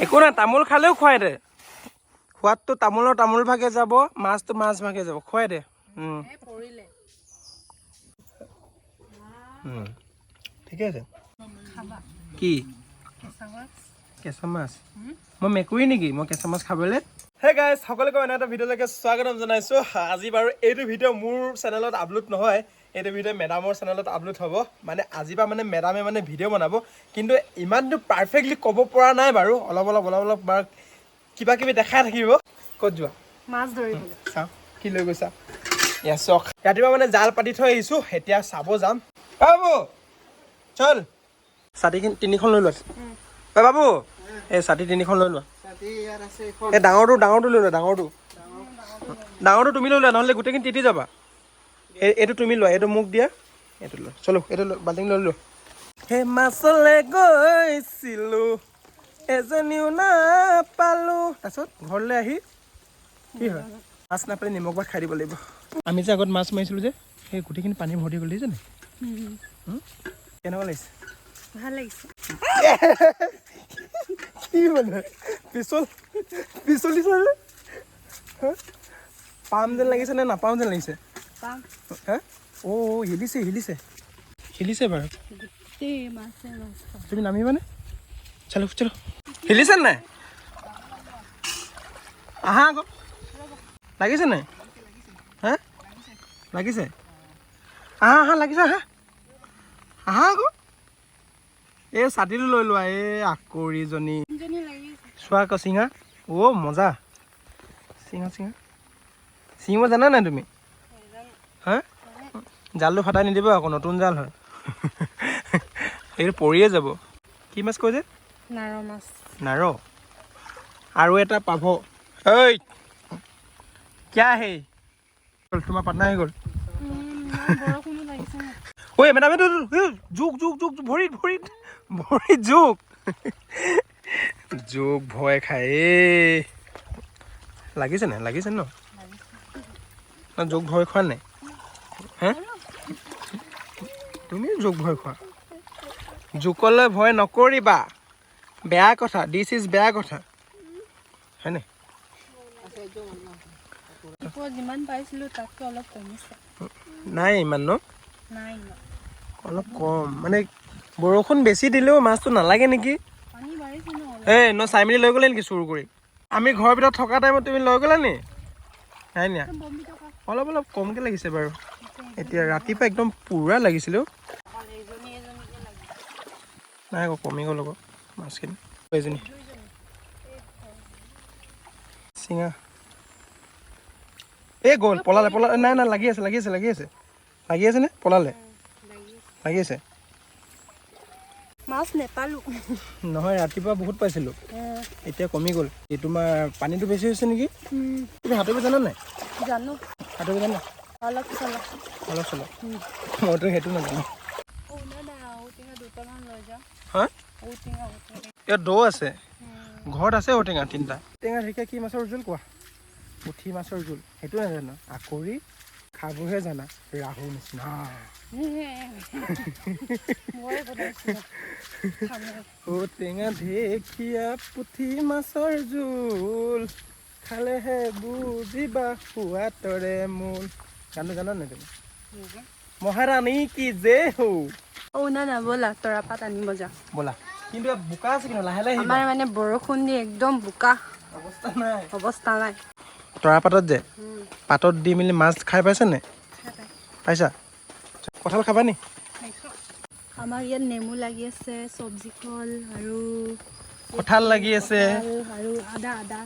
একো নাই, তামোল খালেও খুৱাই দে। সোৱাদটো তামোলৰ তামোল ভাগে যাব, মাছটো মাছ ভাগে যাব। খুৱাই দে। পৰিলে। ঠিকে আছে। খাবা? কি? কেঁচা মাছ। কেঁচা মাছ? মই মেকুৰী নেকি মই কেঁচা মাছ খাবলৈ? হে গাইজ, সকলোকে অন্য এটা ভিডিঅ'লৈকে স্বাগতম জনাইছোঁ। আজি বাৰু এইটো ভিডিঅ' মোৰ চেনেলত আপলোড নহয়, এইটো ভিডিঅ' মেডামৰ চেনেলত আপলোড হ'ব। মানে আজিৰ পৰা মানে মেডামে মানে ভিডিঅ' বনাব, কিন্তু ইমানটো পাৰফেক্টলি ক'ব পৰা নাই বাৰু। অলপ অলপ অলপ অলপ বাৰু কিবা কিবি দেখাই থাকিব। ক'ত যোৱা? মাছ ধৰিবলৈ। চাওঁ কি লৈ গৈছা। এয়া চাওক, ৰাতিপুৱা মানে জাল পাতি থৈ আহিছোঁ, এতিয়া চাব যাম। বাবু চল, ছাতিখিনি তিনিখন লৈ লোৱা। ঐ বাবু, এই ছাতি তিনিখন লৈ লোৱা। এই ডাঙৰটো, ডাঙৰটো লৈ লোৱা। ডাঙৰটো, ডাঙৰটো তুমি লৈ লোৱা, নহ'লে গোটেইখিনি তিতি যাবা। এই এইটো তুমি লোৱা, এইটো মোক দিয়া, এইটো লোৱা। চলো, এইটো বাল্টিং লৈ লোৱা। সেই মাছলে গৈছিলোঁ, এজনীও নাপালোঁ। তাৰপিছত ঘৰলৈ আহি কি হয়, মাছ নাপালে নিমখ ভাত খাই দিব লাগিব। আমি যে আগত মাছ মাৰিছিলোঁ যে, সেই গোটেইখিনি পানী ভৰ্তি গ'ল, দেখিছেনে? কেনেকুৱা লাগিছে? ভাল লাগিছে। কি মানে পিছল পিছলিছে যে? হা? পাম যেন লাগিছে নে নাপাম যেন লাগিছে? পাম। হা, অ' হিলিছে, হিলিছে, হিলিছে বাৰু। গোটেই মাছে মাছ। তুমি নামিবানে? চলো চলো। হিলিছে নাই? আহা আকৌ। লাগিছে নাই? হা, লাগিছে। আহা আহা, লাগিছে। আহা আহা আকৌ। এই ছাতিটো লৈ লোৱা। এই আকৰিজনী। তিনিজনী লাগিছে। চোৱা আকৌ, চিঙা। অ' মজা, চিঙা চিঙা। চিঙিব জানা নাই তুমি? হা, জালটো ফাটাই নিদিব আকৌ, নতুন জাল হয়, সেইটো পৰিয়ে যাব। কি মাছ কৈ যে? নাৰ মাছ। নাৰ আৰু এটা পাভ। ঐ, কিয়া হে, তোমাৰ পাটনা আহি গ'ল। বৰষুণো লাগিছে ন। ঐ মেডাম, এইটো জোক জোক জোক, ভৰিত ভৰিত ভৰিত জোক জোক। ভয় খাই। এই লাগিছে নাই? লাগিছে ন? ন, জোক ভয় খোৱা নাই? হে, তুমিও জোক ভয় খোৱা? জোকলৈ ভয় নকৰিবা, বেয়া কথা। This is বেয়া কথা, হয়নে? ৰাতিপুৱা যিমান পাইছিলোঁ, তাতকৈ অলপ কমিছে। নাই ইমান ন? নাই ইমান। অলপ কম মানে বৰষুণ বেছি দিলেও মাছটো নালাগে নেকি? পানী বাঢ়িছে ন অলপ। এই ন, চাই মেলি লৈ গ'লে নেকি চুৰ কৰি? আমি ঘৰৰ ভিতৰত থকা টাইমত তুমি লৈ গ'লা নি? নাই নিয়া? বম্বি টকা। অলপ অলপ কমকৈ লাগিছে বাৰু এতিয়া। ৰাতিপুৱা একদম পূৰা লাগিছিলে অ'। এজনী এজনীকে লাগিছে। নাই আকৌ, কমি গ'ল আকৌ মাছখিনি। এজনী চিঙা। এই গ'ল, পলালে পলালে। নাই নাই, লাগি আছে, লাগি আছে, লাগি আছে। লাগি আছে নে পলালে? লাগি আছে। লাগি আছে। মাছ নেপালোঁ। নহয়, ৰাতিপুৱা বহুত পাইছিলোঁ, এতিয়া কমি গ'ল। এই তোমাৰ পানীটো বেছি হৈছে নেকি? তুমি সাঁতুৰিব জানা নাই? জানো। সাঁতুৰিব জানা? অলপ চলপ। অলপ চলপ। মইতো সেইটো নাজানো। অ' নাই, ঔটেঙা দুটামান লৈ যাওঁ। হা? ঔটেঙা, ঔটেঙা। ইয়াত দ আছে, ঘৰত আছে ঔটেঙা তিনিটা। টেঙা ঢেকীয়া কি মাছৰ জোল কোৱা? পুঠি মাছৰ জোল। সেইটো নাজানা? আকৰি খাবহে জানা, ৰাহু নিচিনা। মই বনাইছিলোঁ। ঔটেঙা ঢেকীয়া পুঠি মাছৰ জোল খালেহে বুজিবা সোৱাদৰে মূল। গানটো জানা নাই তুমি? মহাৰাণী কি যে হৌ। অ' না না, ব'লা, তৰাপাত আনিব যাওঁ। ব'লা, কিন্তু ইয়াত বোকা আছে, কিন্তু লাহে লাহে আহিবা। আমাৰ মানে বৰষুণ দি একদম বোকা। অৱস্থা নাই। অৱস্থা নাই। তৰাপাতত যে পাতত দি মেলি মাছ খাই পাইছে নে? পাইছা? কঁঠাল খাবা নি? আমাৰ ইয়াত নেমু লাগি আছে, চব্জি ফল আৰু কঁঠাল লাগি আছে। কঁঠাল আৰু আদা, আদা।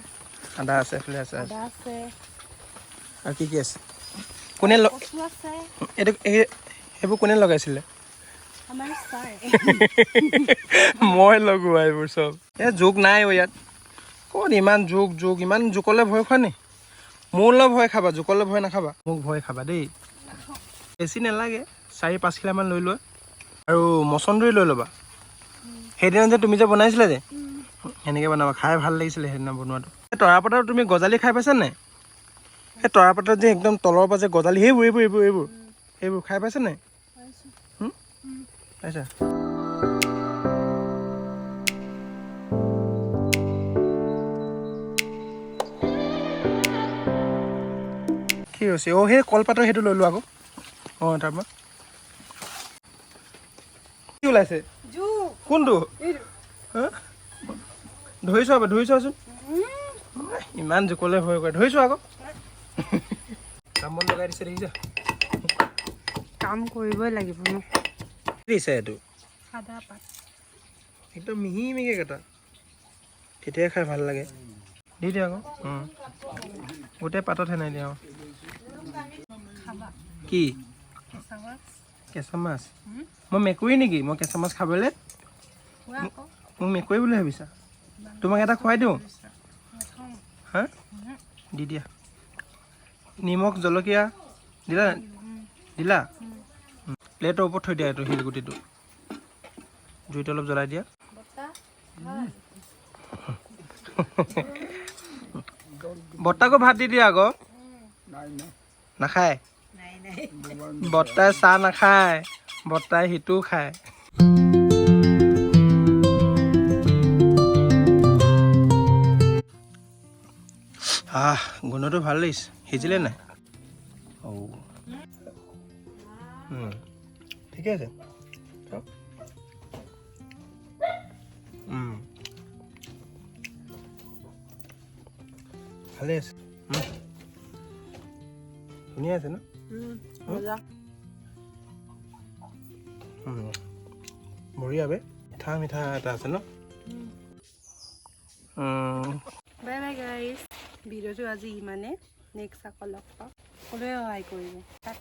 আদা আছে, এইফালে আছে। আদা আছে। আৰু কি কি আছে? কোনে কচু আছে। এইটো সেইবোৰ কোনে লগাইছিলে? আমাৰ ছাৰ। মই লগোৱা এইবোৰ চব। এই জোক নাই অ' ইয়াত। ক'ত ইমান জোক জোক, ইমান জোকলৈ ভয় খোৱা নি? মোলৈ ভয় খাবা, জোকলৈ ভয় নাখাবা। মোক ভয় খাবা দেই। বেছি নালাগে, 4-5 কিলামান লৈ লোৱা আৰু মচন্দৰী লৈ ল'বা। সেইদিনা যে তুমি যে বনাইছিলা যে, সেনেকৈ বনাবা। খাই ভাল লাগিছিলে সেইদিনা বনোৱাটো। এই তৰাপাতৰ তুমি গজালি খাই পাইছা নাই? সেই তৰাপাতত যে একদম তলৰ পৰা যে গজালি, সেইবোৰ এইবোৰ এইবোৰ এইবোৰ সেইবোৰ খাই পাইছা নাই? পাইছা? ৰছী? অঁ, সেই কলপাতৰ সেইটো লৈ লোৱা আকৌ। অঁ, তাৰপৰা কি ওলাইছে? কোনটো? হা? ধৰি চোৱা, ধৰি চোৱাচোন। ইমান জোকলৈ ভয় কৰে। ধৰিছোঁ আকৌ। কাম বন লগাই দিছে, দেখিছা? কাম কৰিবই লাগিব ন। দিছে এইটো। সাদা পাত। একদম মিহি মিহিকে কাটা, তেতিয়াই খাই ভাল লাগে। দি দিয়া আকৌ। গোটেই পাতত সেনাই দিয়া। অঁ। খাবা? কি? কেঁচা মাছ। কেঁচা মাছ? মই মেকুৰী নেকি মই কেঁচা মাছ খাবলৈ? খোৱা আকৌ। মোক মেকুৰী বুলি ভাবিছা? তোমাক এটা খুৱাই দিওঁ। নাখাওঁ। হা, দি দিয়া। নিমখ জলকীয়া দিলা? দিলা? প্লেটৰ ওপৰত থৈ দিয়া এইটো শিলগুটিটো। জুইটো অলপ জ্বলাই দিয়া। বৰ্তাকো ভাত দি দিয়া আকৌ। নাখায় বৰ্তাই, চাহ নাখায় বৰ্তাই, সিটোও খায়। আহ, গোন্ধটো ভাল লাগিছে। সিজিলে নাই? ঔ, ঠিকে আছে। চাওক। ভালেই আছে। ধুনীয়া আছে ন? মজা। বঢ়িয়া বে। মিঠা মিঠা এটা আছে ন? বাই বাই গাইজ, ভিডিঅ'টো আজি ইমানে। নেক্সট আকৌ লগ পাম। সকলোৱে সহায় কৰিব তাত।